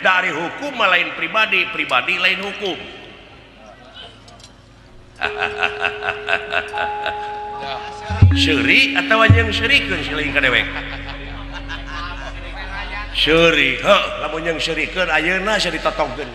Dari hukum lain pribadi, pribadi lain hukum. Seuri atawa jeung seurikeun siling ka dewek. Seuri, heuh, lamun jeung seurikeun ayeuna sia ditotongkeun.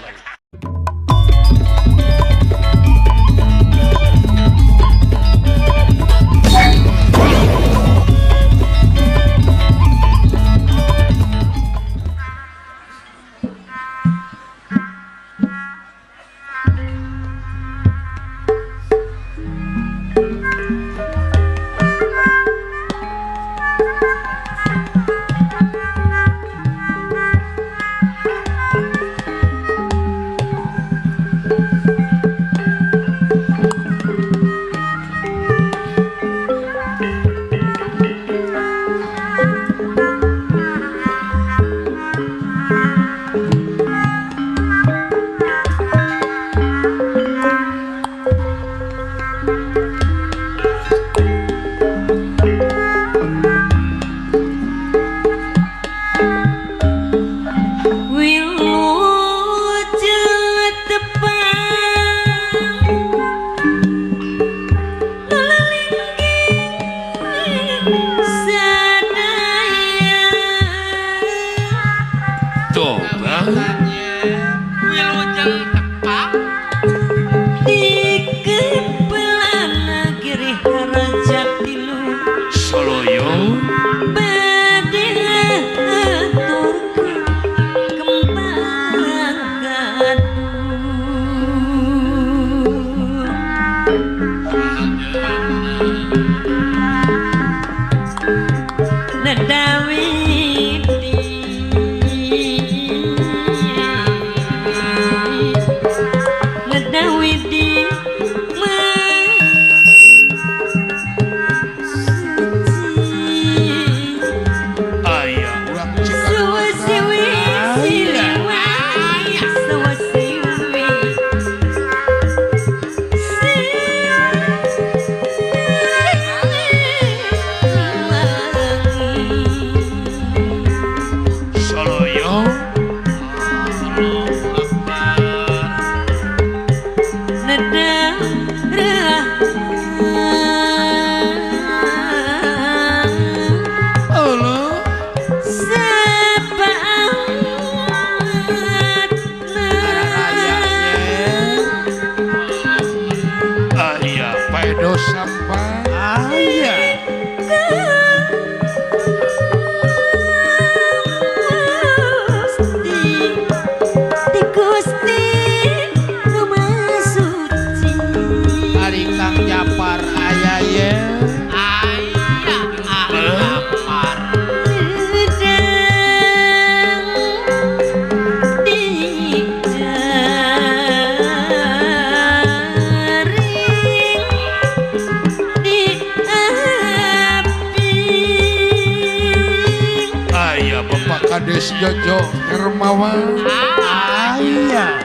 Kades Jojo Hermawan. Aya.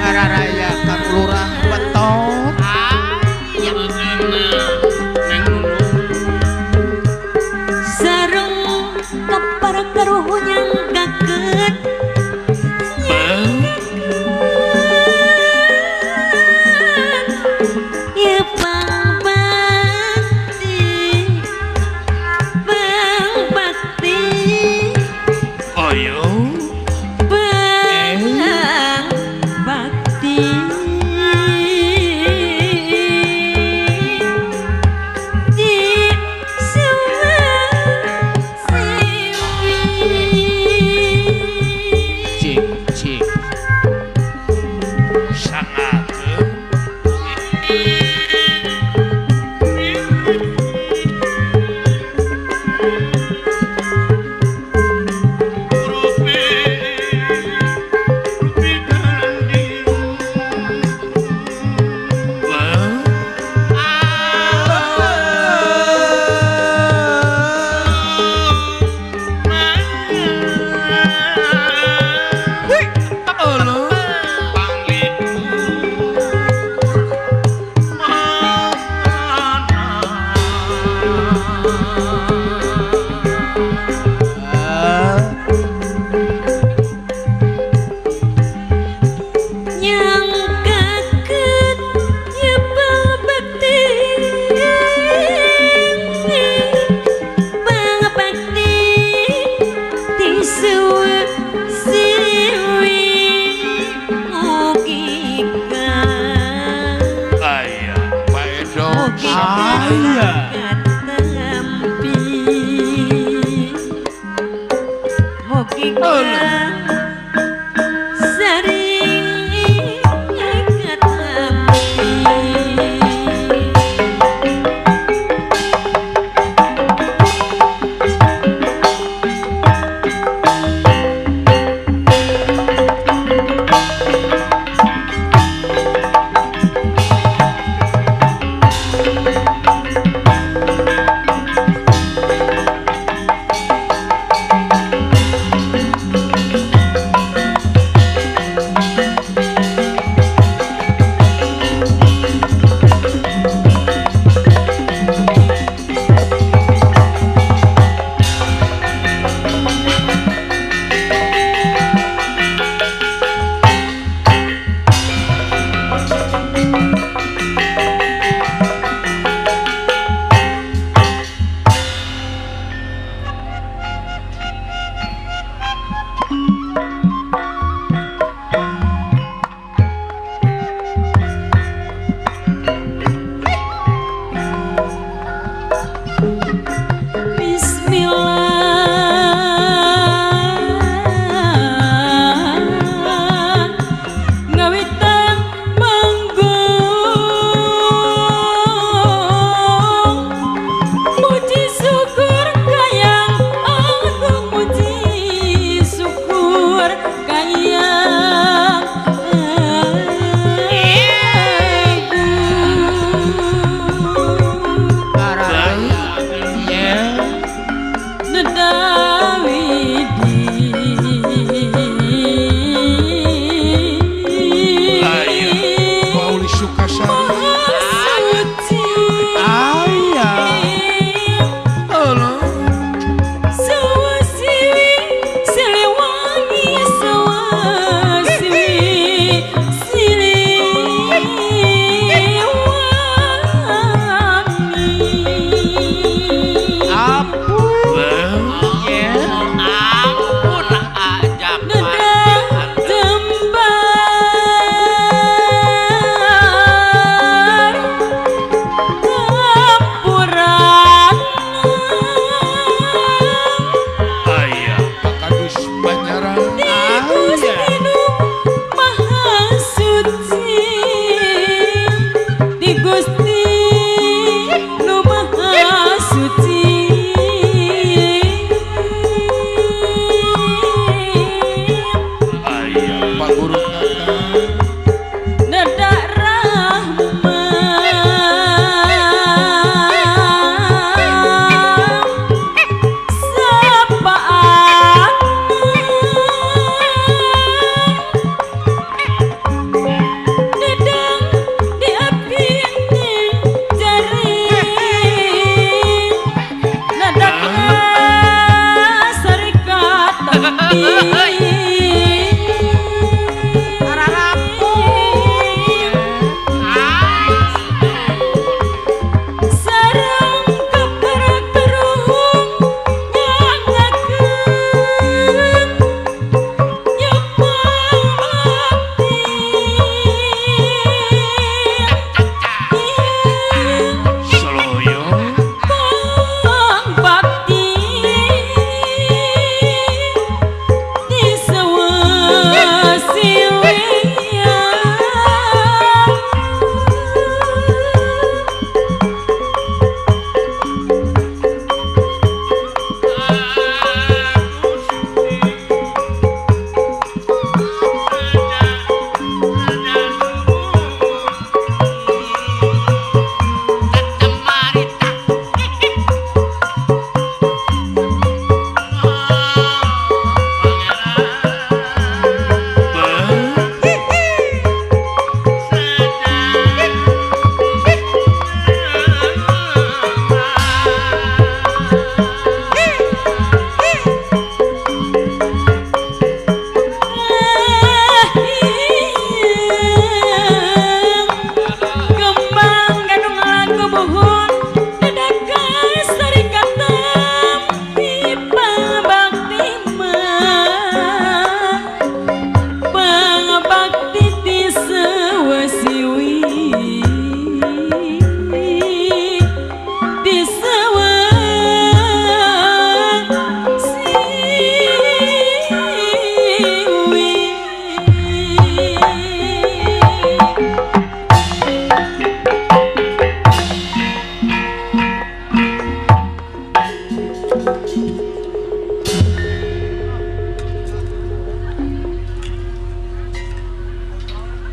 Araraya Kang Lurah Betot. Aya. Sareng kapar karuhunyang kaket. Aya katampi mugi kang sering katampi. Bismillah ngawitan manggung muji syukur kayang agung muji syukur kayang agung Nedawidi Pauli Sukasari Maha Suci Aya Halo Sawasiwi Siliwangi Sawasiwi Siliwangi Ampun ya. Ampun aja Neda jembar Kampuran Aya Pak Kadus Banjaran Di Gusti Nu Maha Suci Di Gusti Nu Maha Suci Aya Pak Guru Kakak Nedak rahmat Sapaan Nedang di api jari Nedak serikat tampi.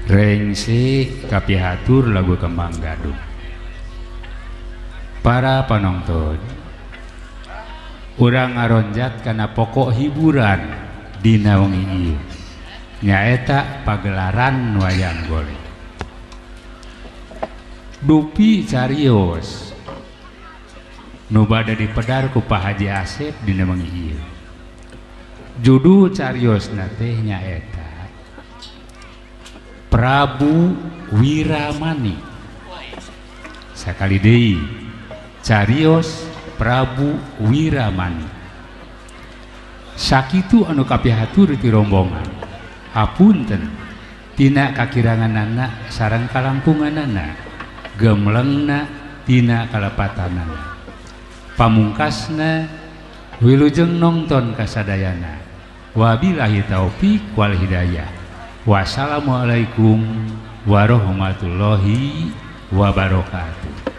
Rengse kapihatur lagu Kembang Gadung. Para panonton, urang ngaronjat kana pokok hiburan dina wengi ieu, nyaeta pagelaran wayang golek. Dupi carios nu bade dipedar ku Pak Haji Asep dina wengi ieu. Judul cariosna teh nyaeta Prabu Wiramani. Sakali deui carios Prabu Wiramani. Sakitu anu kapihatur ti rombongan. Hapunten tina kakiranganana sareng kalangkunganana, gemlengna tina kalepatanana. Pamungkasna wilujeng nongton kasadayana. Wabillahi taufik wal hidayah. Wassalamualaikum warahmatullahi wabarakatuh.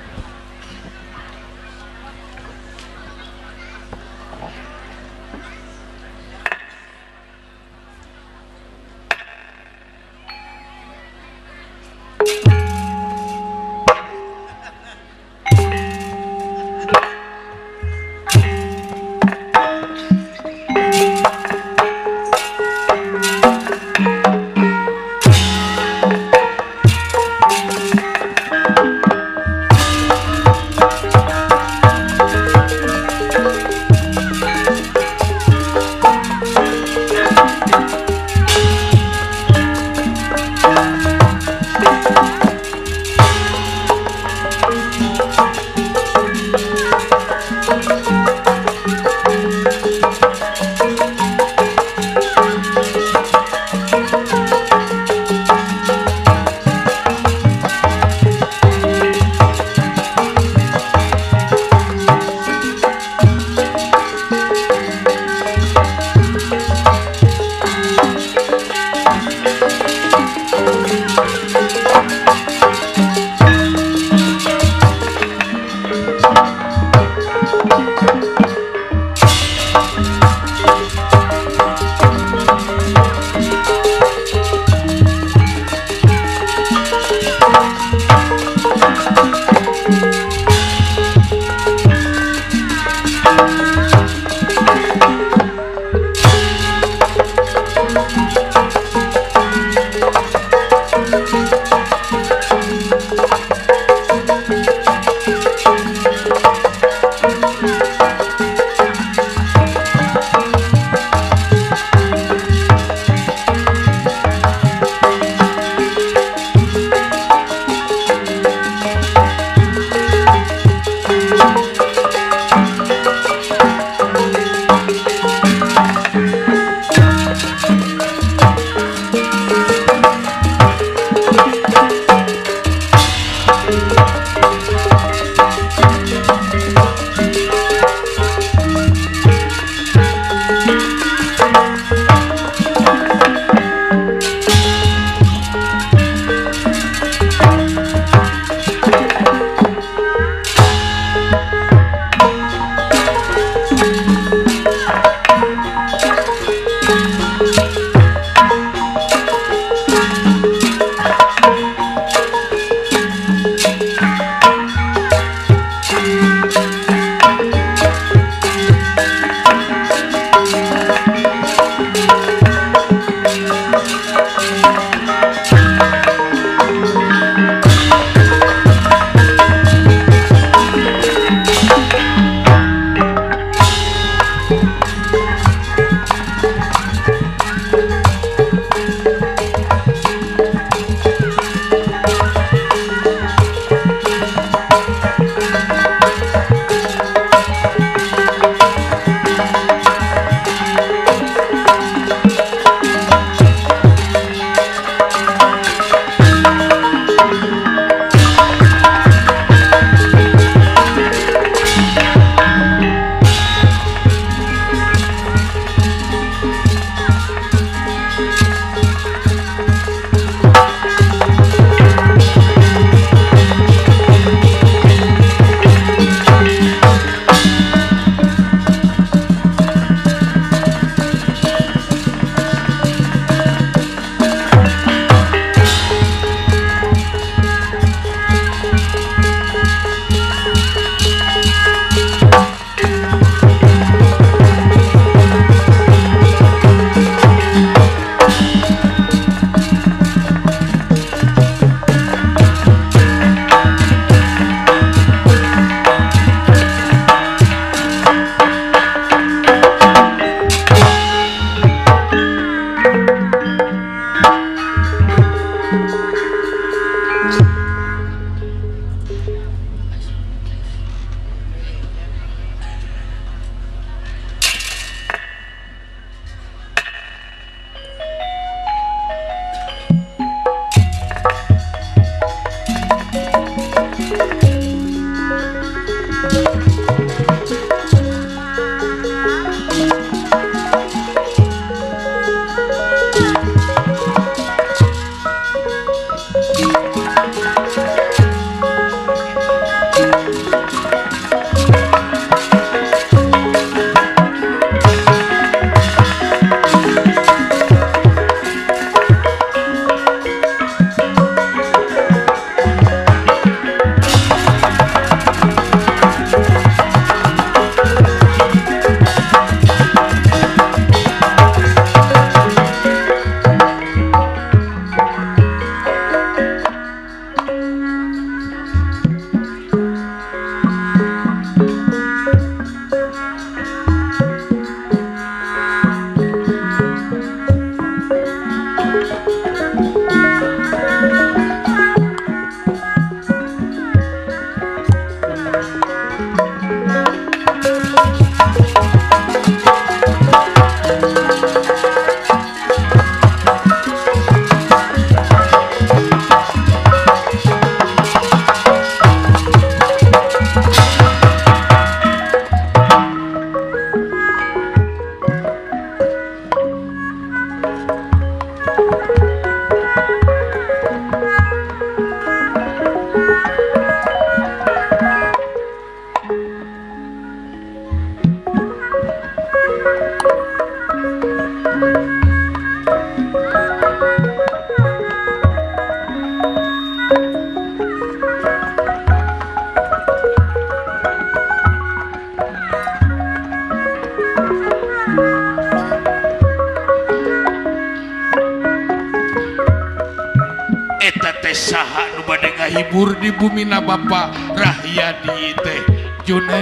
Eta teh saha nu bade ngahibur di bumina Bapak Rahyadi teh June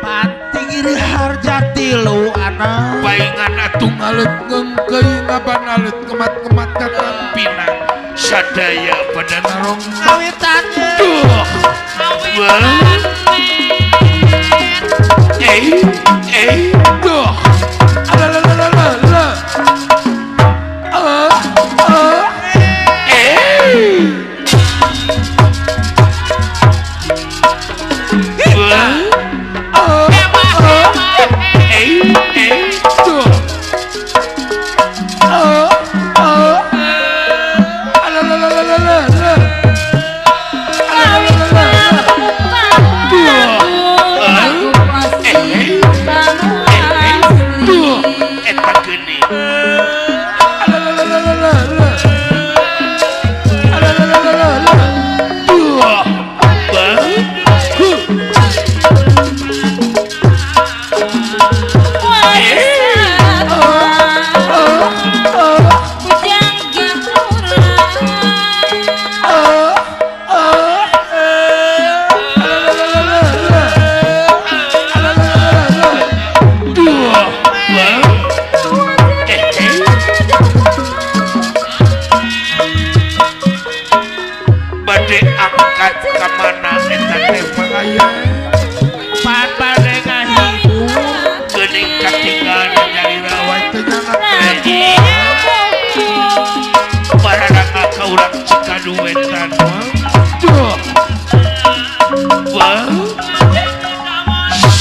Panti Giri Harja tilu anak paingan atuh ngaleut ngeungkeuy ngabanalet ngemat-ngemat ka pinang sadaya pada narong kawitannya duh eh duh alalalala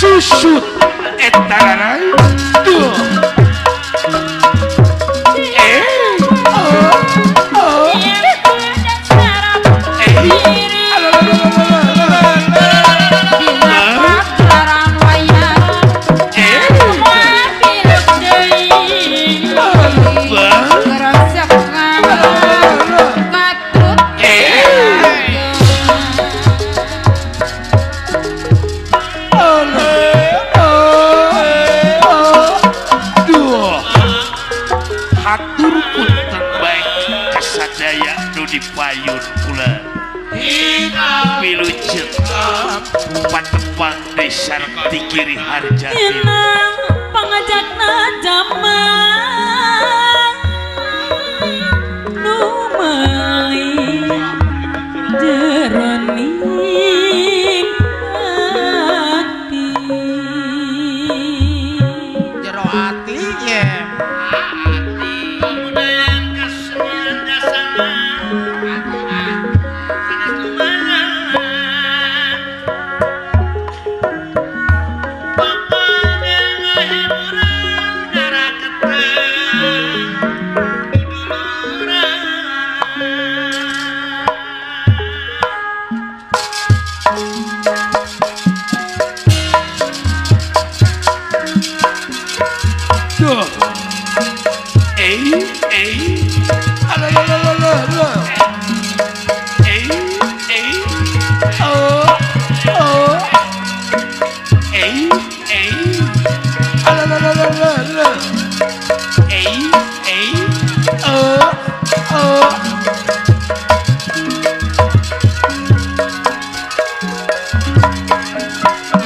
susut etararai duh dipayun kula wilujeng patepang desa Giri Harja inang pangajakna jaman nu meuli jeroning ati jero ati ye ati kabudayan kasenian dasana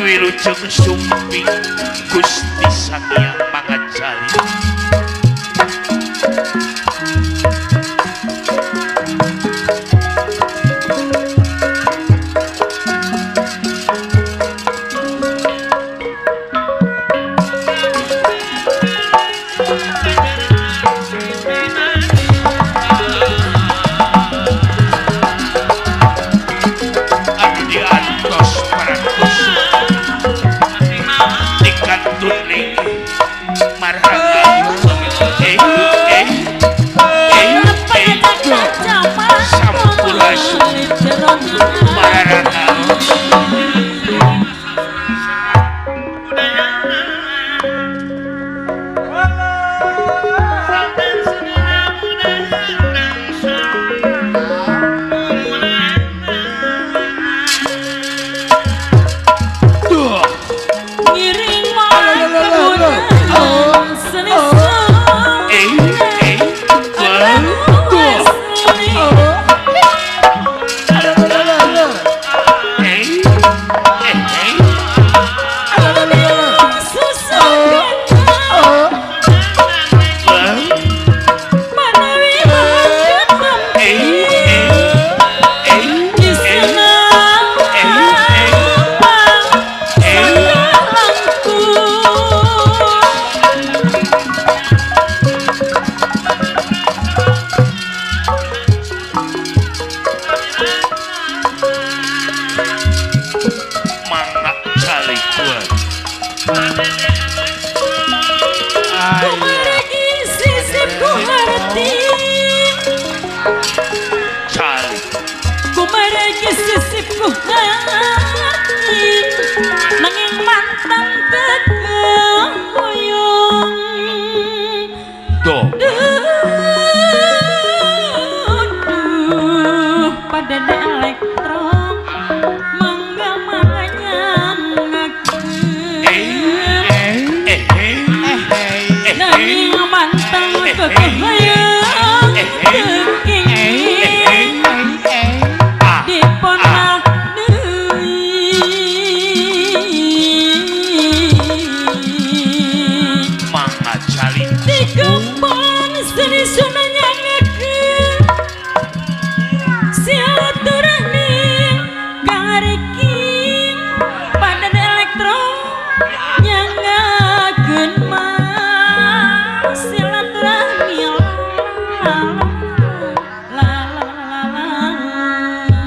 Wilujeng sumping Gusti Sang Hyang Mangajari anu diantos parantos dikantun linggih marhaba. Calik kumargi sisip ku hati nanging mantang kekuyung tuh duh pada elektro mangga manyangakeun nanging mantang kekuyung teuking diponah deui mangga calik digempon seni sunanyangakeun silaturahmi kang pada elektro nyangakeun mah silaturahmi la la la la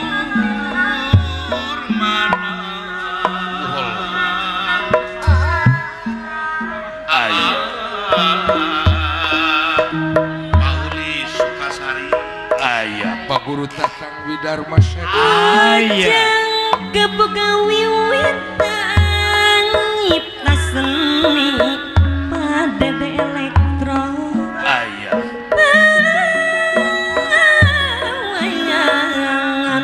Panglipur mana aya Pauli Sukasari aya Pak Guru Tatang Widarma Sena Ajeng geboga wiwitan nyipta seni pada elektro aya wayangan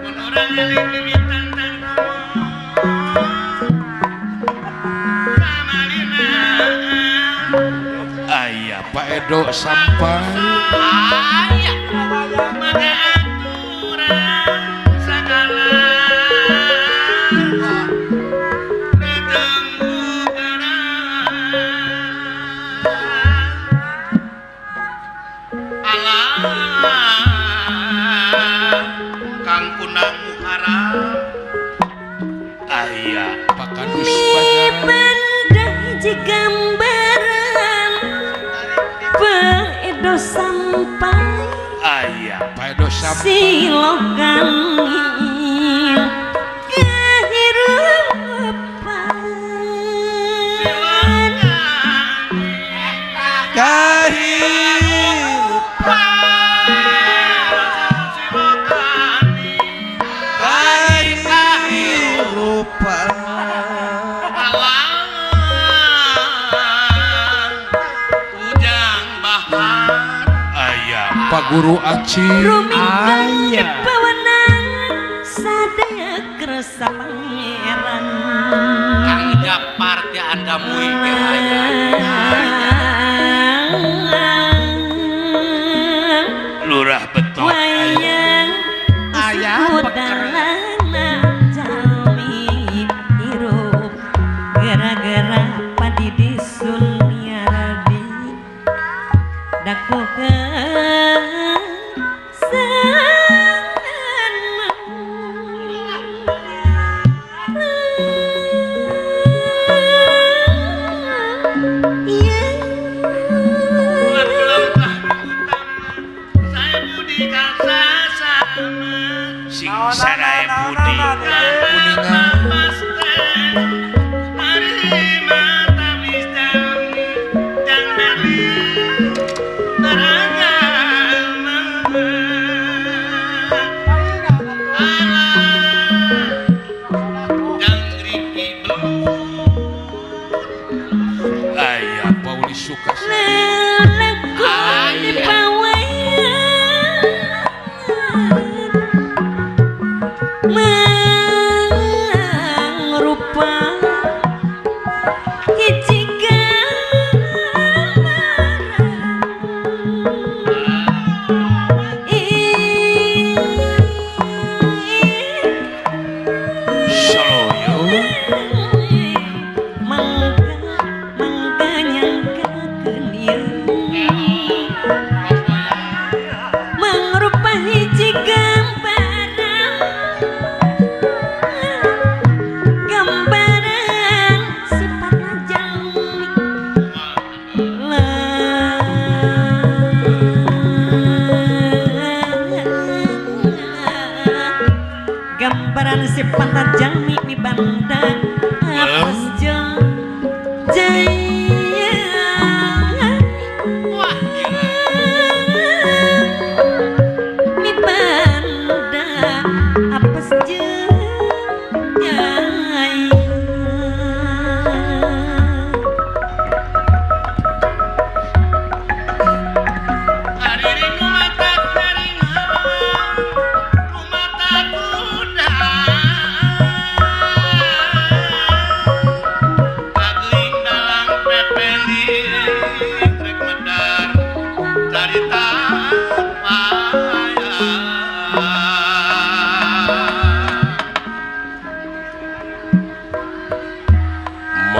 mun urang eling limitan aya Pak Edo sampai aya maka aturan sagala alah Kang Kunang Muharam aya Pak Kadus Banjaran benda hiji gambaran Pak Edo sampai aya Pak Edo sampai silokan kehidupan Kehidupan Ujang Bahar aya Pak Guru Aci rumingkang pewenang sadaya kersa pangeran Kang Japar ti anda mui ge aya Lurah Betok wayang Aya, udalana jalmi hirup gara-gara padi disun yaradi dakokeun Saya Budi kasasama sing sarae budi Kuningan aya Pauli Sukasari lelakon pawayan mangrupa hiji gambaran Soloyo mangga mangga nyangkakeun ieu mangrupa hiji gambaran Gambaran si pantat jalmi mi banda apes jeung jaya. Wah gila. Mi banda apes jeung jaya.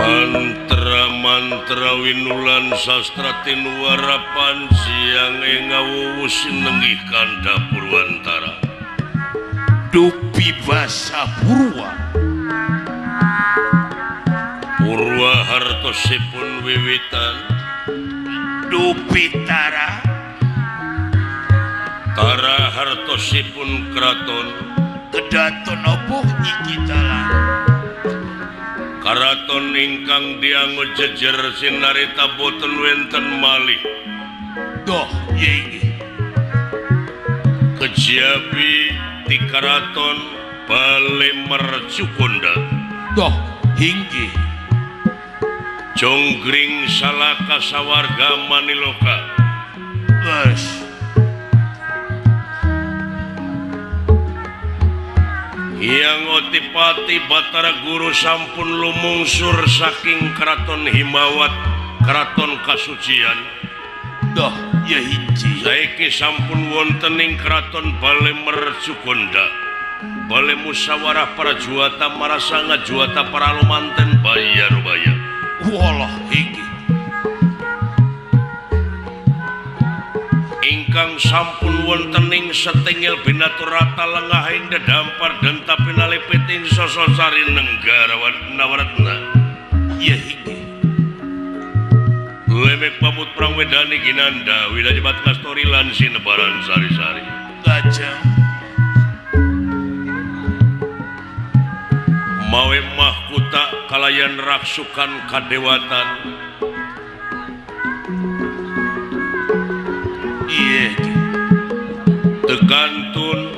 Mantra-mantra winulan sastra tinuara pansiang ngawuwus nenggih kanda Purwantara dupi basa purwa purwa hartosipun wiwitan dupi tara tara hartosipun kraton kedaton opo iki dalang karaton ingkang dianggo jejer sinarita boten wenten malih doh ye kejabi di karaton bale mercukonda doh hinggi jonggring salaka sawarga maniloka geus Hyang Otipati Batara Guru sampun lumungsur saking Keraton Himawat, Keraton Kasucian. Doh, ya hiji. Saiki sampun wonten ing Keraton Bale Mercukonda. Bale musyawarah para juwata marasanga juwata para lumanten bayar-bayar. Walah hiji. Ingkang sampun wonten ing setingil binaturata lengahing dedampar denta pinalipit ing sososari nenggara nawaratna. Ya hinggi. Lemek pamut prang wedani ginanda wilajebat kastori lan sinebaran sari-sari. Lajeng mawe mahkuta kalayan raksukan kadewatan. Iya. Tekantun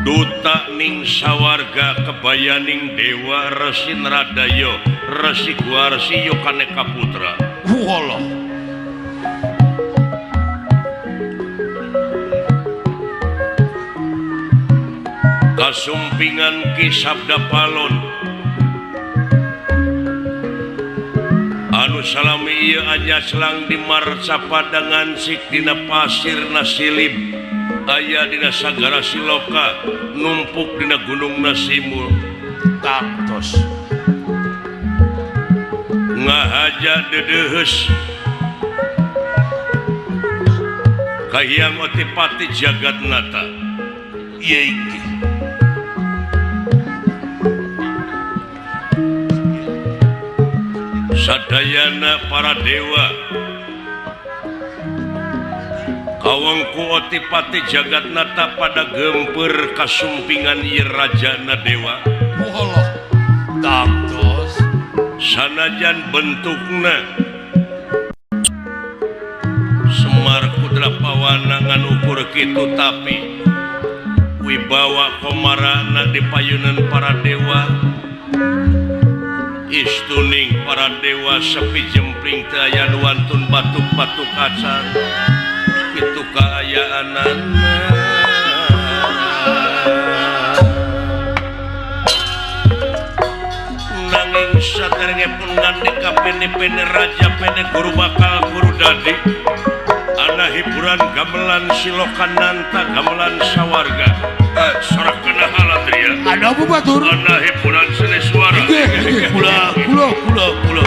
duta ning sawarga kebayaning dewa Resi Nradaya Resi Guarsi Yokaneka Putra. Walah. Kasumpingan Ki Sabda Palon anu salami ieu anyaslang di marca padangan sik dina pasir nasilib aya dina sagara siloka numpuk dina gunung nasimul tangtos ngahaja dedeheus ka Hyang Otipati Jagatnata. Ieu inggih. Sadayana para dewa kawengku Otipati Jagatnata pada gempur kasumpingan ieu rajana dewa. Walah tangtos sanajan bentukna Semar Putra Pawana ngan ukur kitu tapi wibawa komarana di payunan para dewa istuning para dewa sepi jempling teu aya nu wantun batuk-batuk acan kitu kaayaanana. Nanging saderenge pun ngandika pene-pene raja pene guru bakal guru dadi ana hiburan gamelan silokananta gamelan sawarga. Sorak kena haladria. Ada apa batur? Ana hiburan seni suara. Kula kula kula kula.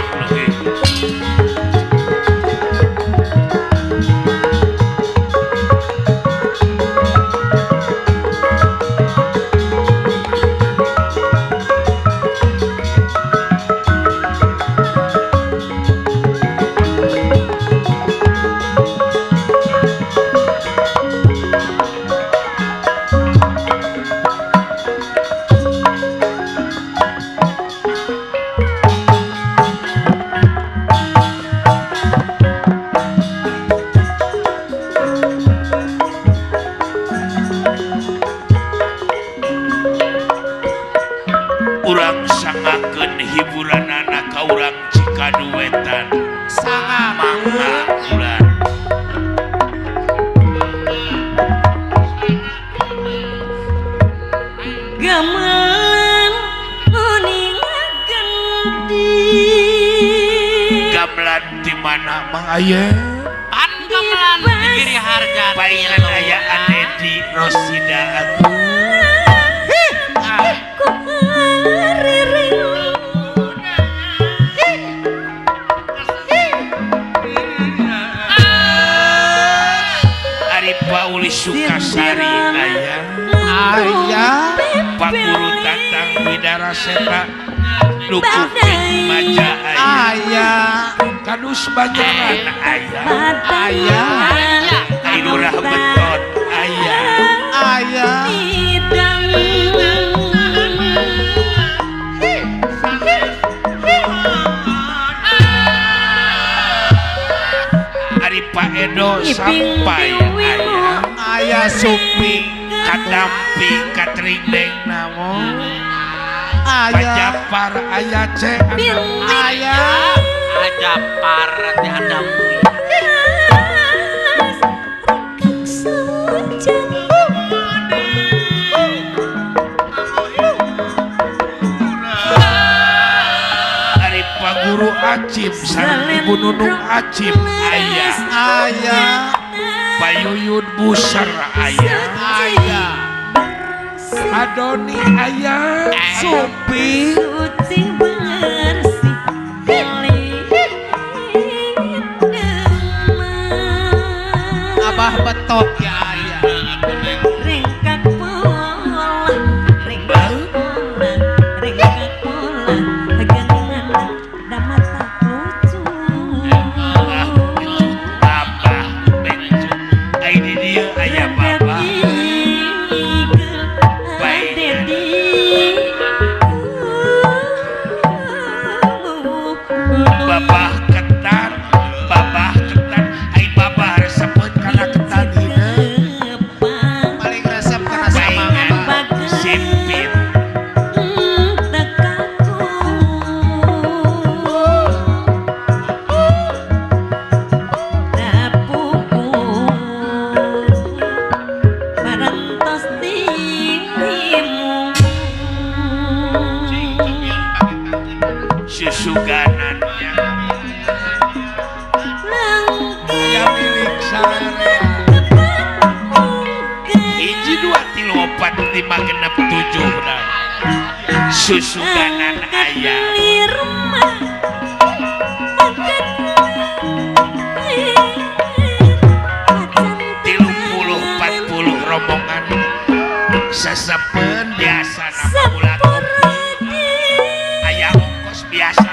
Gamelan uningakeun di Gamelan di mana Mang Aya? Pan gamelan di Giri Harja. Paingan aya Adedi Rosida atuh. Ari Pauli Sukasari aya. Aya. Pak Guru Tatang Bidara Seta Lukuping Maja aya. Aya. Kadus Banjaran aya. Aya. Ai Lurah Betot aya. Aya. Ari Pak Edo sampai aya. Aya Supi. Katampi Katringdeng namo. Aya. Pajapar aya C. Aya. Ajapar teh ada mui. Ari Pak Guru Acim sareng Ibu Nunung Acim aya. Aya. Payuyun Busar aya. Aya. Adoni aya. Supi. Abah betot ya aya. Ringkak pola, ringkak pola, ringkak pola, gandengan damata lucu. Abah becut. Ai di dieu aya babah. Babah ketan, babah ketan, ai babah resepeun kana ketan hina. Paling resep kana sama Paingan simpit. Susuganannya aya milik sarea. 1 2 3 4 5 6 7 nah. Susuganan aya. 30 40 rombongan sesepeun biasa nama ulah kopi aya ongkos biasa.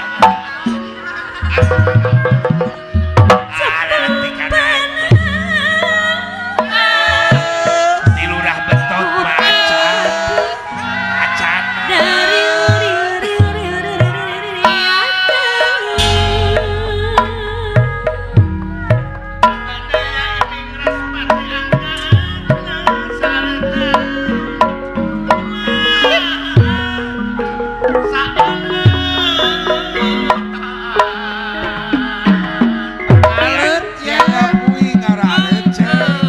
Di Lurah Betot mah acan. Acan. Alet ya. Mui ngarareut ceng.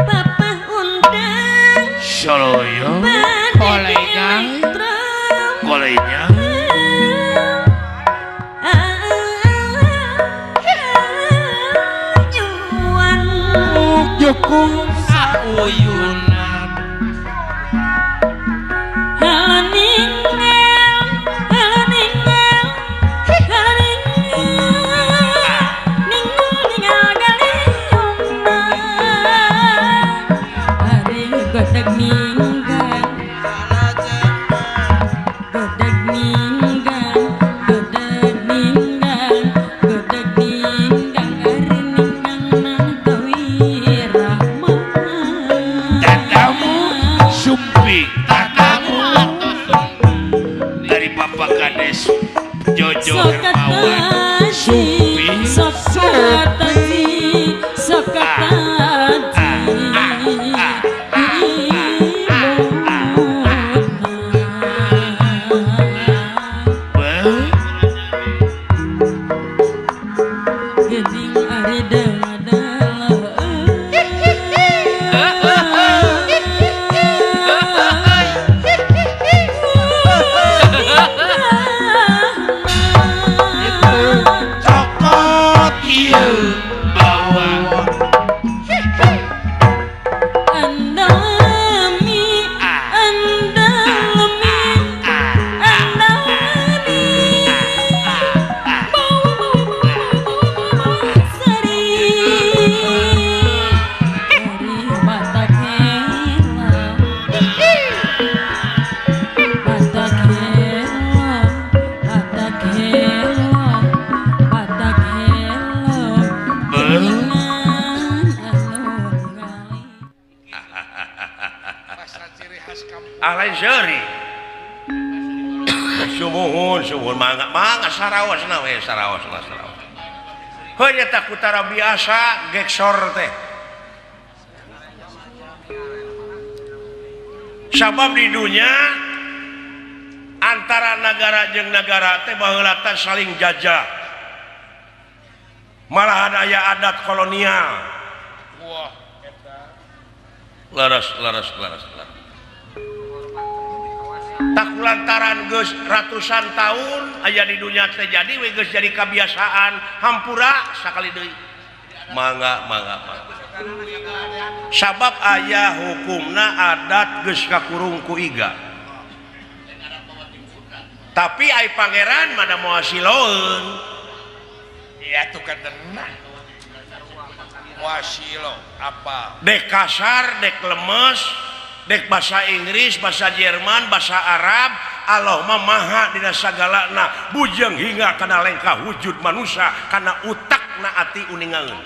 Papa undang Soloyo Kolega. kolenya Jukung Sauyunan. Tatamu Sumpi tatamu dari Bapak Kades Jojo Hermawan Sumpi. Be. seuri. Sumuhun sumuhun mangga mangga saraosna we saraosna saraos. Heuh eta kutara biasa geksor teh. Sabab di dunya antara nagara jeung nagara teh baheula teh saling jajah. Malahan aya adat kolonial. Wah, eta. Leres leres leres leres. Tak lantaran geus ratusan tahun aya di dunya teh jadi we geus jadi kebiasaan hampura sakali deui. Mangga mangga mangga. Sabab aya hukumna adat geus kakurung ku iga. Tapi ai pangeran mah da moal siloeun. Iya tuh kadenah. Moal silo apa? Dek kasar, dek lemes, dek bahasa Inggris, bahasa Jerman, bahasa Arab, Allah mah maha dina sagalana, bujeng hingga kana lengkah wujud manusia, kana utakna ati uningaeun.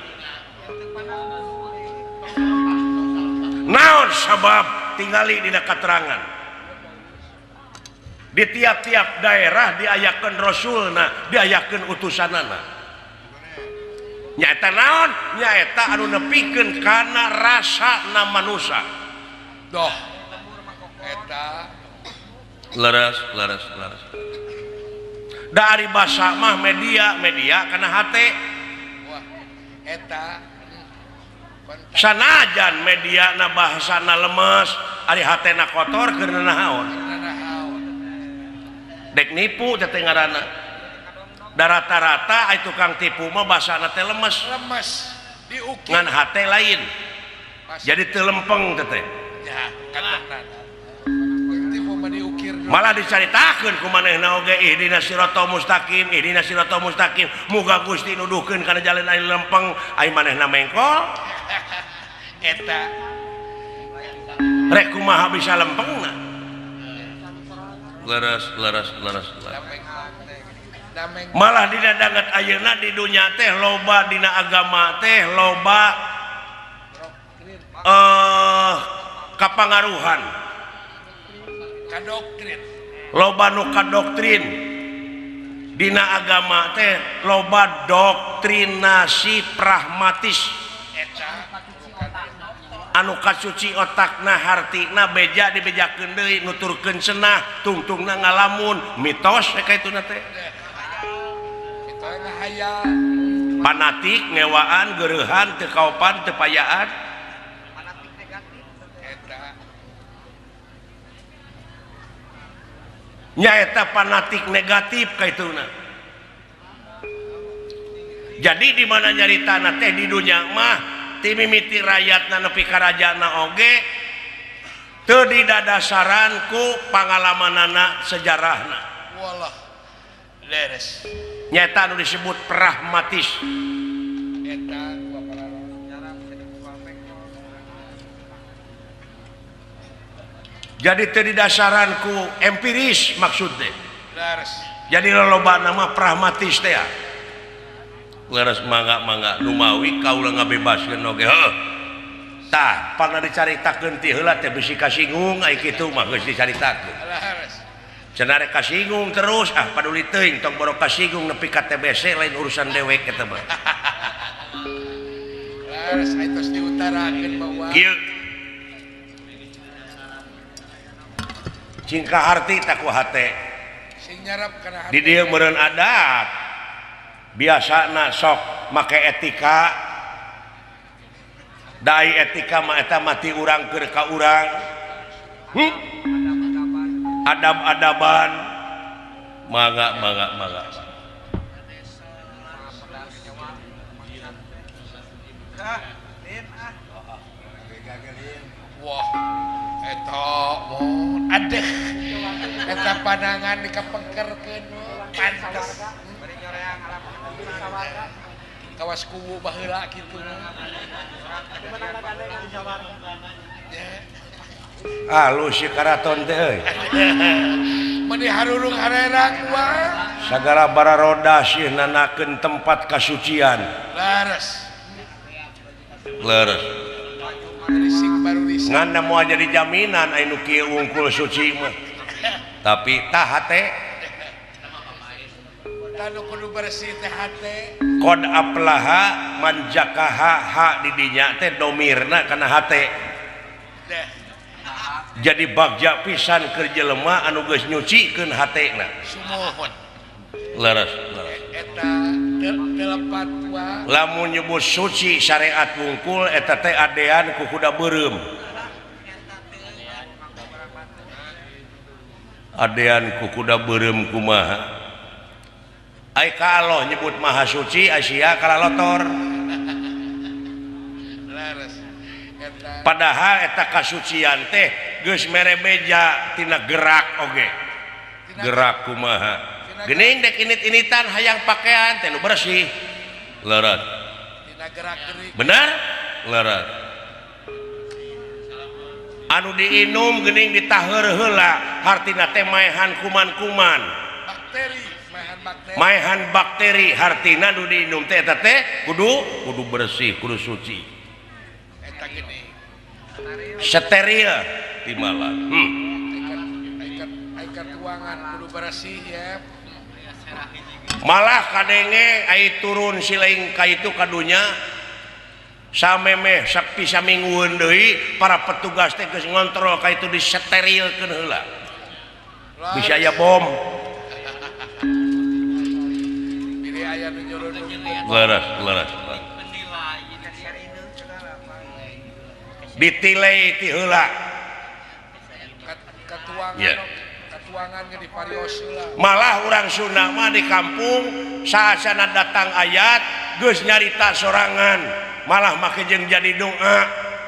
Naon sabab tingali dina katerangan. Di tiap-tiap daerah diayakeun rasulna, diayakeun utusanana. Nyaeta naon? Nyaeta anu nepikeun kana rasana manusia. Doh. Eta leres leres leres. Da ari basa mah media, media kana hate. Wah, eta sanajan media na bahasana lemes, ari hatena kotor keur naon? Dek nipu teh ngaranna. Da rata-rata ai tukang tipu mah basana teh lemes. Lemes diukir. Ngan hate lain. Jadi teu lempeng teh. Ya, katenan. Tipu mah diukir. Malah dicaritakeun ku manehna oge ihdinas siratal mustaqim, ihdinas siratal mustaqim. Muga Gusti nuduhkeun kana jalan anu lempeng, ai manehna mengkol. Eta. Rek kumaha bisa lempengna? Leres leres leres. Malah dina danget ayeuna di dunya teh loba dina agama teh loba kapangaruhan. Kadoktrin. Loba nu kadoktrin. Dina agama teh loba doktrinasi pragmatis. Anu kasuci otakna hartina beja dibejakeun deui nuturkeun cenah tungtungna ngalamun mitos ka ituna teh. Fanatik ngewaan gereuhan teu kaopan teu payaan. Nyaeta fanatik negatif ka ituna. Jadi di mana nyaritana teh di dunya mah ti mimiti rakyatna nepi ka rajana oge teu didadasaran ku pangalamanana sejarahna. Walah. Leres. Nyata anu disebut pragmatis. Eta jadi teu didasaran ku empiris maksud teh. Leres. Jadi lolobana mah pragmatis teh. Leres mangga-mangga numawi kaula ngabebaskeun oge. Heuh. Tah, pangna dicaritakeun ti heula teh bisi kasinggung ai kitu mah geus dicaritakeun. Leres. Cenah rek kasinggung terus ah paduli teuing tong boro kasinggung nepi ka TBC lain urusan dewek eta mah. Leres ai tos diutarakeun bawa. Kieu. Cing kaharti tak ku hate. Sing nyarap kana hate. Di dieu meureun adat. Biasana sok make etika. Dai etika mah eta mati urang keur ka urang. Adab-adaban mangga mangga mangga. Wah, eta mun adeh eta pandangan dikapengkerkeun pantes. Kawas kuwu baheula kitu. Ah lu si karaton teh euy. Meni harurung harerang wah. Sagala bararoda sih nanakeun tempat kasucian. Leres. Leres. Ngan moal jadi jaminan anu kieu wungkul suci mah. Tapi tah hate tanu kudu bersih teh hate. Qad aflaha man zakaha ha di dinya teh domirna kana hate. Jadi bagja pisan keur jelema anu geus nyucikeun hatena. Sumuhun. Leres, leres. Eta telepat wa. Lamun nyebut suci syariat wungkul eta teh adean ku kuda beureum. Adean ku kuda beureum kumaha? Ai ka Allah nyebut maha suci asia kalalotor. Leres. Eta Padahal eta kasucian teh geus mere beja tina gerak oge. Gerak kumaha? Geuning dek init-initan hayang pakaian teh nu bersih. Leres. Tina gerak-gerik. Benar? Leres. Anu diinum geuning ditaheur heula, hartina teh maehan kuman-kuman. Bakteri, maehan bakteri. Maehan bakteri hartina nu diinum teh eta teh kudu bersih, kudu suci. Eta geuning. Steril timalan. Ikat tuangan kudu bersih ya. Malah kadenge ai turun silaing ka itu kadunya samemeh sakti saminggueun deui para petugas teh geus ngontrol ka itu disterilkeun heula. Bisa aya bom. Biri aya nu nyurun. Leres, leres. Ditilai ti heula. Katuangan. Yeah. Katuangan ge diparios heula. Malah urang Sunda mah di kampung saasana datang ayat geus nyarita sorangan, malah make jeung jadi doa.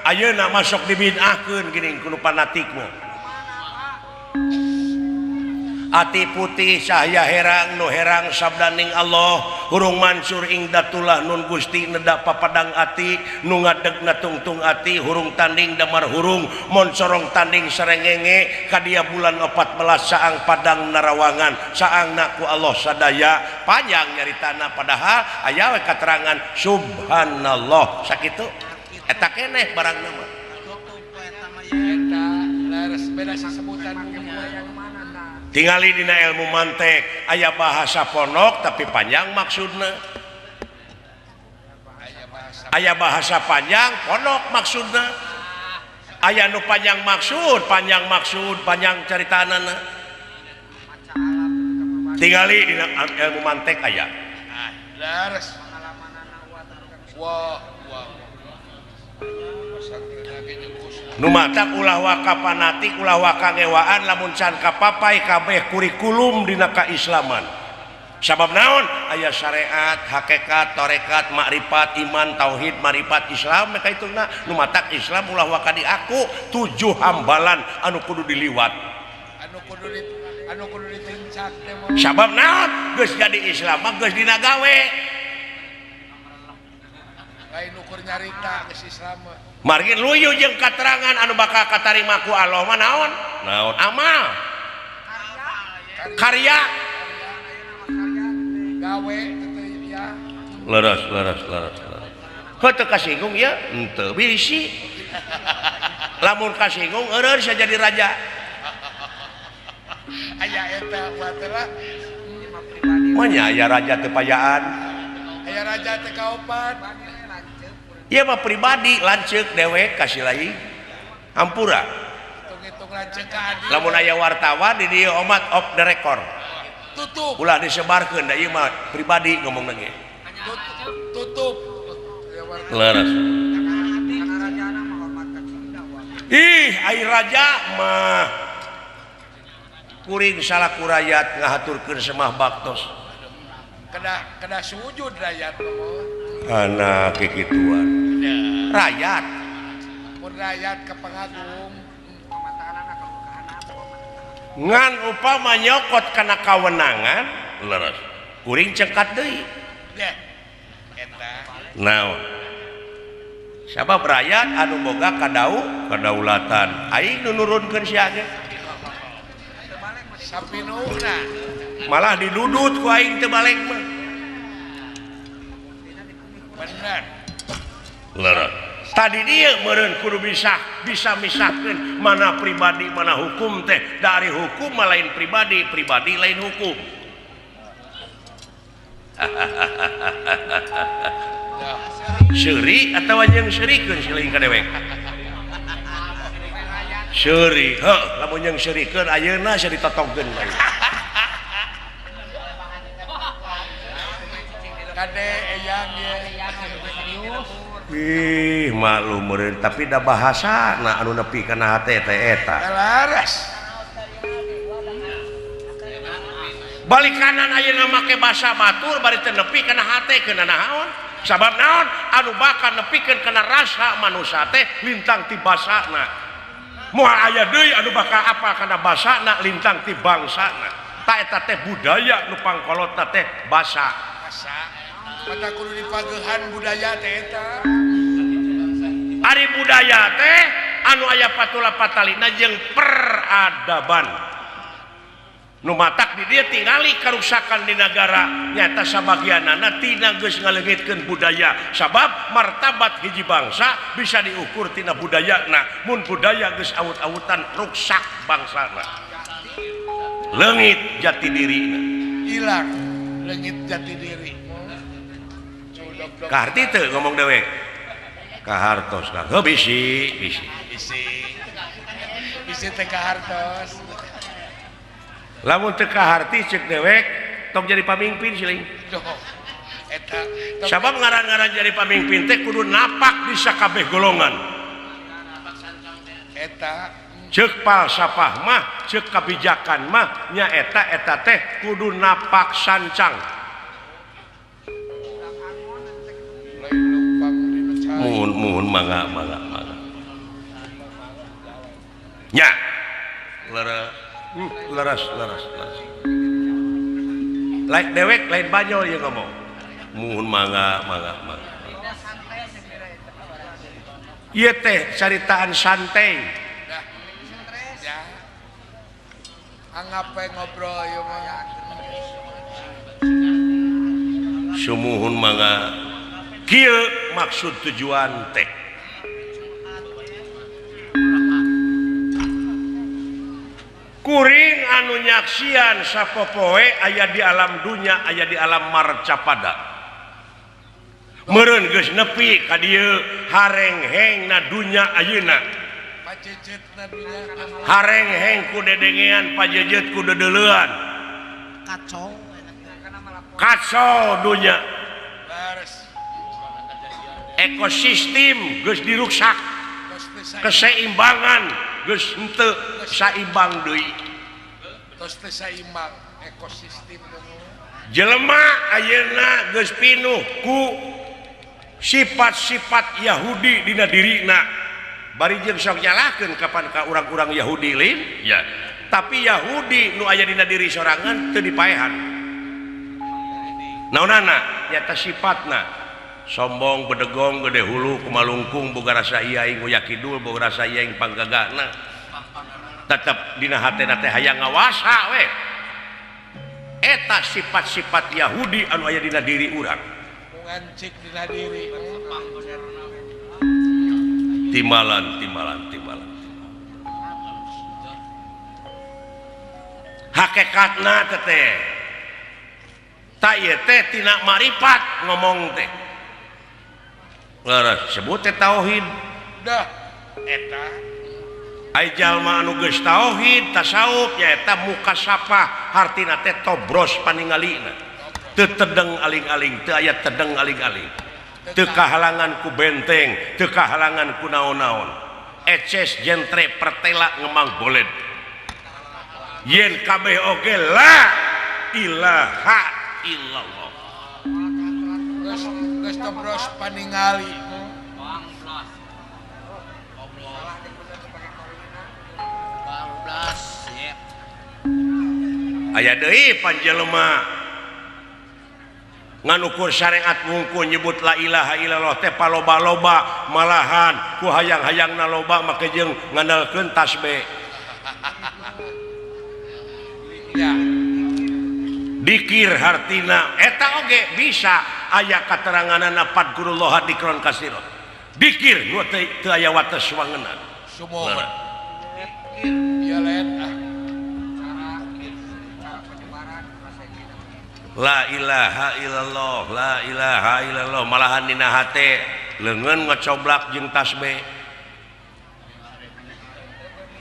Ayeuna masuk dibid'ahkeun geuning kudu fanatik mah. Ati putih cahaya herang nu herang sabdaning Allah hurung mansur ing datulah nun Gusti nedak papadang ati nu ngadegna tungtung ati hurung tanding damar hurung moncorong tanding sarengenge kadia bulan 14 saang padang narawangan saangna ku Allah sadaya panjang nyaritana padahal aya we katerangan subhanallah sakitu eta keneh barangna mah eta leres beda sesebutan. Tingali dina ilmu mantek aya bahasa ponok tapi panjang maksudna. Aya bahasa panjang ponok maksudna. Aya nu panjang maksud, panjang caritanana. Tingali dina ilmu mantek aya. Leres. Wah, wah. Nu matak ulah waka fanatik, ulah waka ngewaan lamun can kapapai kabeh kurikulum dina kaislaman. Sabab naon? Aya syariat, hakikat, tarekat, makrifat, iman, tauhid, marifat, Islam maka ituna nu matak Islam ulah waka diaku 7 hambalan anu kudu diliwat. Anu kudu ditincak teh. Sabab naon? Geus jadi Islam mah geus dina gawe. Lain ukur nyarita geus Islam mah. Margi luyu jeung katerangan anu bakal katarima ku Allah mah naon? Naon? Amal. Karya. Gawe teh ya. Leres, leres, leres, leres. Heuh teu kasinggung ya? Henteu bisi. Lamun kasinggung eureun sia jadi raja. Aya eta batelah. Mah nya aya raja teu payaan. Aya raja teh kaopat. Ieu mah pribadi lanceuk dewek kasih lain hampura. Hitung-hitung lanceuk ka adi. Lamun aya wartawan di dieu omat off the record. Tutup. Ulah disebarkeun da ieu mah pribadi ngomongna ge. Tutup. Leres. Ih, ai raja mah kuring salaku rakyat ngahaturkeun semah baktos. Kedah sujud rakyat mah. Anak kikituan. Rakyat. Mun rakyat ke pengagung. Ngan upama nyokot kana kawenangan, leres. Kuring cengkat deui. Eta. Naon? Sabab rakyat anu boga kadaulatan. Aing nu nurunkeun sia ge. Sapinuhna. Malah didudut ku aing teu balik mah. Bener. Leres. Tadi dia meureun kudu bisa misahkeun mana pribadi mana hukum teh. Dari hukum mah lain pribadi, pribadi lain hukum. Seuri atawa jeung seurikeun siling ka dewek. Seuri, heuh, lamun jeung seurikeun ayeuna sia ditotongkeun bae. Kade eyang ye. Ih, maklum meureun tapi da bahasana anu nepi kana hate teh eta. Laras. Balik kanan ayeuna make basa batur bari teu nepi kana hate keuna naon? Sabab naon? Anu bakal nepikeun kana rasa manusia teh lintang ti basana. Moal aya deui anu bakal apal kana basana lintang ti bangsana. Ta eta teh budaya nu pangkolotna teh basa. Basa. Mata kudu dipagehan budaya teh eta. Ari budaya teh anu aya patula patalina jeung peradaban. Nu matak di dieu tingali karuksakan di nagara nyata sabagianana tina geus ngaleungitkeun budaya. Sabab martabat hiji bangsa bisa diukur tina budayana. Mun budaya geus awut-awutan ruksak bangsana. Leungit jati dirina. Hilang leungit jati diri. Kaharti teu ngomong dewek. Kahartos Kang. Heuh bisi, bisi. Bisi. Bisi teh kahartos. Lamun teu kaharti ceuk dewek tong jadi pamimpin siling. Eta sabab ngaran-ngaran jadi pamimpin teh kudu napak di sakabeh golongan. Eta ceuk falsafah mah, ceuk kabijakan mah nya eta eta teh kudu napak sancang. Muhun muhun mangga mangga mangga. Nya. Leres leres leres. Lain dewek lain banyol ieu ngomong. Muhun mangga mangga mangga. Ieu teh caritaan santai. Anggap we ngobrol ieu mah. Sumuhun mangga. Kieu maksud tujuan teh. Kuring anu nyaksian sapopoe aya di alam dunya aya di alam marcapada. Meureun geus nepi ka dieu harenghengna dunya ayeuna. Harengheng ku dedengean pajejet ku dedeleuan. Kacau. Kacau dunya. Ekosistem geus diruksak. Keseimbangan geus henteu saimbang deui. Tos teu saimbang ekosistem. Jelema ayeuna geus pinuh ku sifat-sifat Yahudi dina dirina. Bari jeung sok nyalahkeun kapan ka urang-urang Yahudi lain ya. Tapi Yahudi nu aya dina diri sorangan teu dipaehan. Naonana nyata sifatna sombong, bedegong, gede hulu, kumalungkung, boga rasa ieu nguyak kidul, boga rasa ieu panggagana. Tetep dina hatena teh hayang ngawasa we. Eta sifat-sifat Yahudi anu aya dina diri urang. Ngancik dina diri. Timbalan, timbalan, timbalan. Hakikatna teh ta ieu teh tina maripat ngomong teh. Leres sebut teh tauhid. Dah eta ai jalma anu geus tauhid tasawuf nyaeta mukasapah hartina teh tobros paningalina. Teu tedeng aling-aling, teu aya tedeng aling-aling. Teu kahalangan ku benteng, teu kahalangan ku naon-naon. Eces jentre pertela ngemang boled. Yen kabeh oge la ilaha illallah. Geus tobros paningali. Aya deui panjelema nganukur syariat wungkul nyebut la ilaha illallah teh paloba-loba malahan ku hayang-hayangna loba make jeung ngandalkeun tasbih. Dikir hartina eta oge bisa aya kateranganana fadkurullah dikron kasiro. Dikir nu teu aya wates wangenan. Sumuhun. Ieu lain ah. La ilaha illallah, la ilaha illallah, malahan dina hate leungeun ngocoblak jeung tasbih.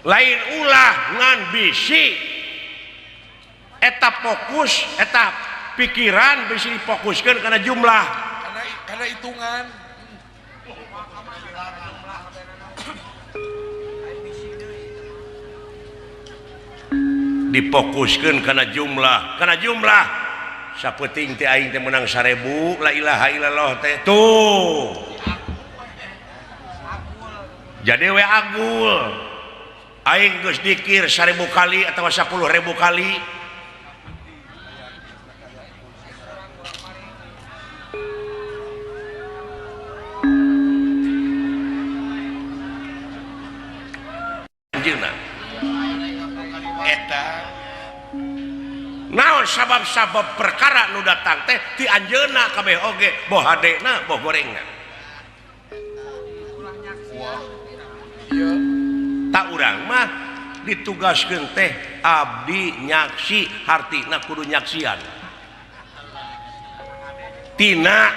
Lain ulah ngan bisi eta fokus, eta pikiran bisi difokuskeun kana jumlah, kana hitungan. Difokuskeun kana jumlah, kana jumlah. Sapenting teh aing teh menang 1000 la ilaha illallah teh tuh. Jadi we agul. Aing geus dikir 1000 kali atawa 10.000 kali. Anjeunna eta naon sabab-sabab perkara nu datang teh ti anjeunna kabeh oge boh hadena boh gorengna. Tak urang mah ditugaskeun teh abdi nyaksi, hartina kudu nyaksian tina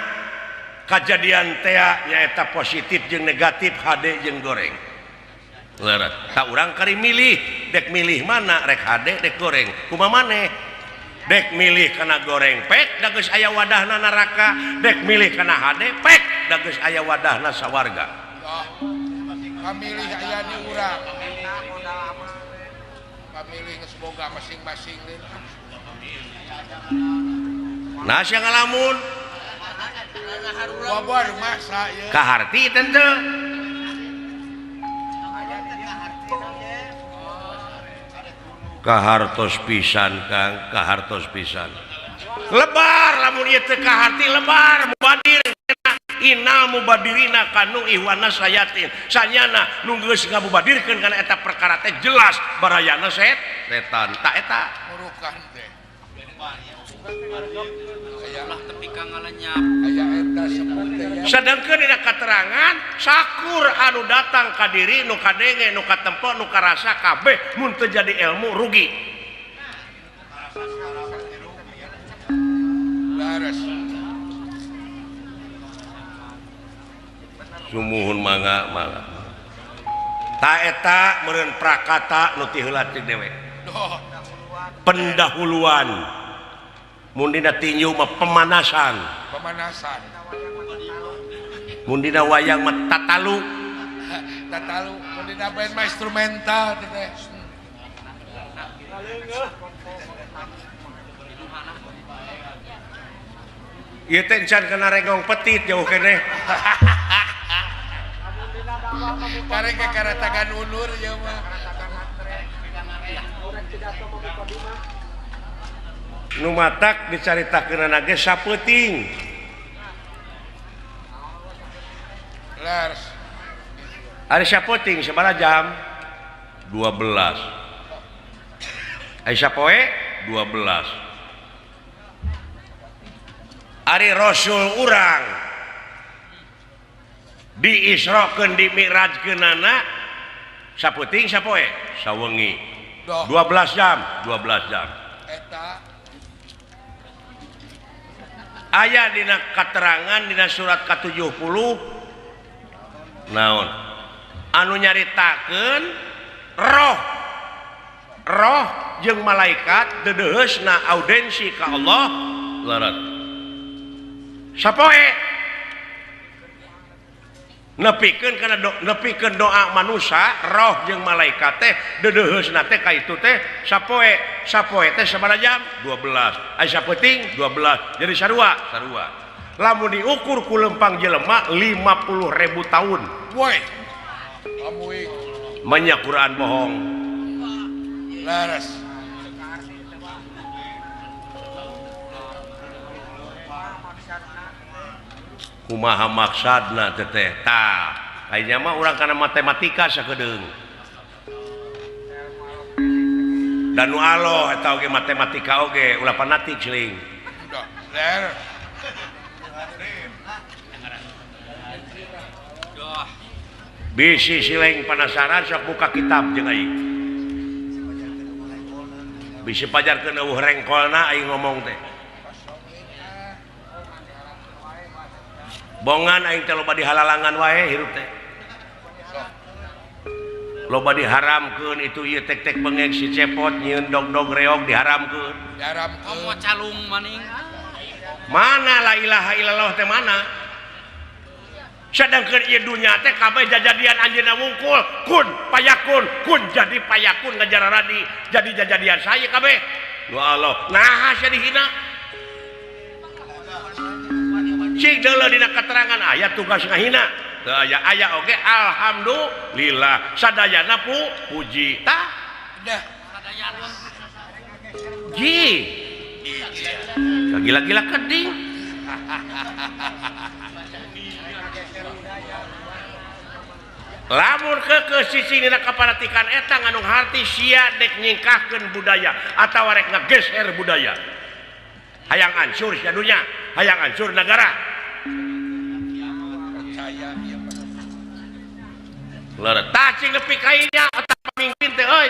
kajadian teh nyaeta positif jeung negatif, hade jeung goreng. Leres. Tak urang kari milih, dek milih mana, rek hade dek goreng, kumaha maneh? Dek milih kana goreng pek da geus aya wadahna neraka, dek milih kana hade pek da geus aya wadahna sawarga. Pamilih aya di urang. Pamilih geus boga masing-masing. Nah sia ngalamun. Boboh masa ieu. Kaharti teu. Kahartos pisan Kang, kahartos pisan. Lebar lamun ieu teu kaharti lebar mubadir inal mubadirina kanu ihwana sayatin. Sanyana nu geus ngamubadirkeun kana eta perkara teh jelas barayana setan ta eta. Murukan teh. Ulah tepi ka ngalenyap. Aya eta sepuh teh. Sedangkeun dina katerangan sakur anu datang ka diri nu kadenge nu katempo nu karasa kabeh mun teu jadi ilmu rugi. Laras. Sumuhun mangga mangga. Ta eta meureun prakata nu ti heula ti dewe. Pendahuluan. Mun dina tinju mah pemanasan. Pemanasan. Mun dina wayang mah tatalu. Tatalu, mun dina band mah instrumental teh. Ieu teh encan kana regong petit jauh keneh. Karek ke karatakan ulur ieu mah. Nu matak dicaritakeunana ge sapeuting. Lars. Ari sapeuting sabaraha jam? 12. Ari sapoe 12. Ari Rasul urang diisrokeun dimi'rajkeunana sapeuting sapoe sawengi 12 jam, 12 jam. Eta aya dina katerangan dina surat ka-70 naon anu nyaritakeun roh roh jeung malaikat deudeuheusna audensi ka Allah larat sapoe nepikeun kana nepikeun doa manusia roh jeung malaikat teh deudeuheusna teh ka itu teh sapoe sapoe teh sabaraha jam 12 aya sapeuting 12 jadi sarua sarua lamun diukur ku lempang jelema 50.000 tahun woi amuing banyak Quran bohong laras kumaha maksadna teteh tah ayeuna mah urang kana matematika sakedeung dan nu aloh eta oge matematika oge ulah fanatik celing. Bisi sileng penasaran sok buka kitab jeung aing. Bisi pajarkeun eueuh rengkolna aing ngomong teh. Bongan aing teh loba dihalalangan wae hirup teh. Loba diharamkeun itu ieu tek-tek bengek si cepot nyieun dog-dog reog diharamkeun. Diharamkeun. Komo calung maning. Mana la ilaha illallah teh mana? Sedangkan ieu dunya teh kabeh jajadian anjeunna wungkul kun payakun kun jadi payakun ngajararadi jadi jajadian saya kabeh. Nu Allah naha sia dihina. Cik deuleu dina keterangan aya tugas ngahina. Teu aya aya oge alhamdulillah sadayana puji tah. Dah sadayana. Ji. Gila-gila keding. Lamun ke sisi dina kaparatikan eta ngandung harti sia dek nyingkahkeun budaya atawa rek ngageser budaya. Hayang hancur sia dunya, hayang hancur negara. Leureuh tah cing nepi ka ieu otak pamimpin teh euy.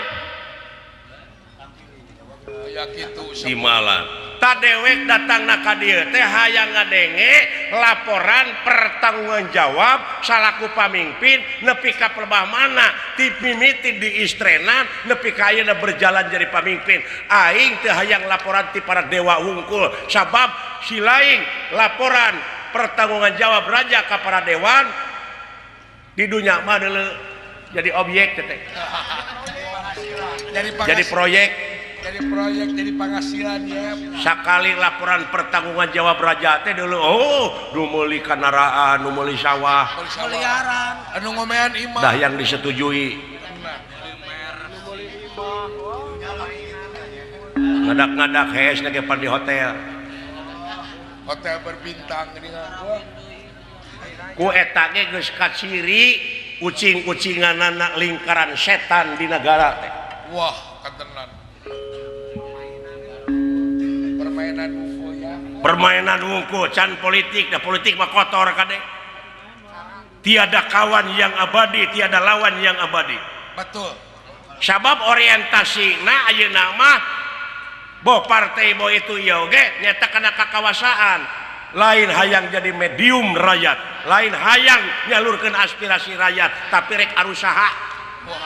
Aya kitu di malam. Ta dewek datang ka dieu teh hayang ngadenge laporan pertanggungan jawab salaku pamimpin nepi ka pelebah mana ti mimiti di istrenan nepi ka ayeuna berjalan jadi pamimpin. Aing teh hayang laporan ti para dewa wungkul sabab si laing laporan pertanggungan jawab raja ka para dewan di dunya mah deuleu jadi objek teh. Jadi proyek. Jadi proyek, jadi penghasilan ya. Sakali laporan pertanggungan jawab raja teh dulu, oh, nu meuli kanaraan, nu meuli sawah, meliaran, anu ngomean imah. Dah yang disetujui. Ngadak-ngadak hees lagi pan di hotel. Hotel berbintang geuningan. Ku eta ge geus kaciri ucing-ucinganana lingkaran setan di nagara teh. Wah, katenan. Permainan wungkul ya. Permainan wungkul can politik, dah politik mah kotor kade. Tiada kawan yang abadi, tiada lawan yang abadi. Betul. Sabab orientasina ayeuna mah boh partai boh itu ieu oge nyata kana kakawasaan. Lain hayang jadi medium rakyat, lain hayang nyalurkeun aspirasi rakyat, tapi rek arusaha.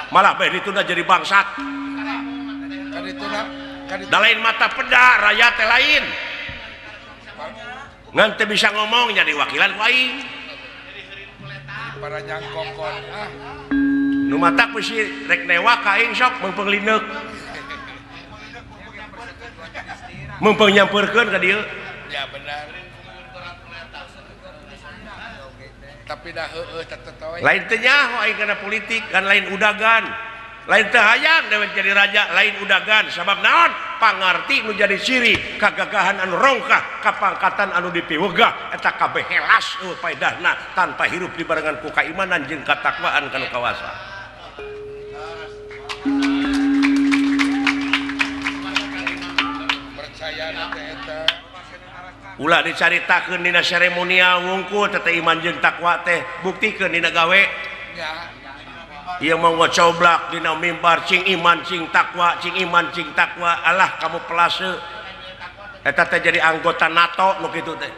Malah bae ditunda jadi bangsat. Da lain mata peda rakyat teh lain. Ngan teu bisa ngomong jadi wakilan ku aing. Para nyangkokon ah. Nu matak bisi rek newa ka aing sok meungpeung lineuk. Meungpeung nyampeurkeun ka dieu. Ya benar. Tapi dah heueuh tetep we. Lain teu nyaho aing kana politik, kan lain udagan. Lain teu hayang dewek jadi raja, lain udagan. Sabab naon? Pangarti nu jadi ciri kagagahan anu rongkah, kapangkatan anu dipiwegah eta kabeh helas eueuh paedahna tanpa hirup dibarengan ku kaimanan jeung katakwaan kana kawasa. Percaya teh eta. Ulah dicaritakeun dina seremonial wungkul teh iman jeung takwa teh buktikeun dina gawe. Nya. Ieu mah ngocoblak dina mimbar cing iman cing takwa cing iman cing takwa alah kamu pelase eta teh jadi anggota NATO nu kitu teh.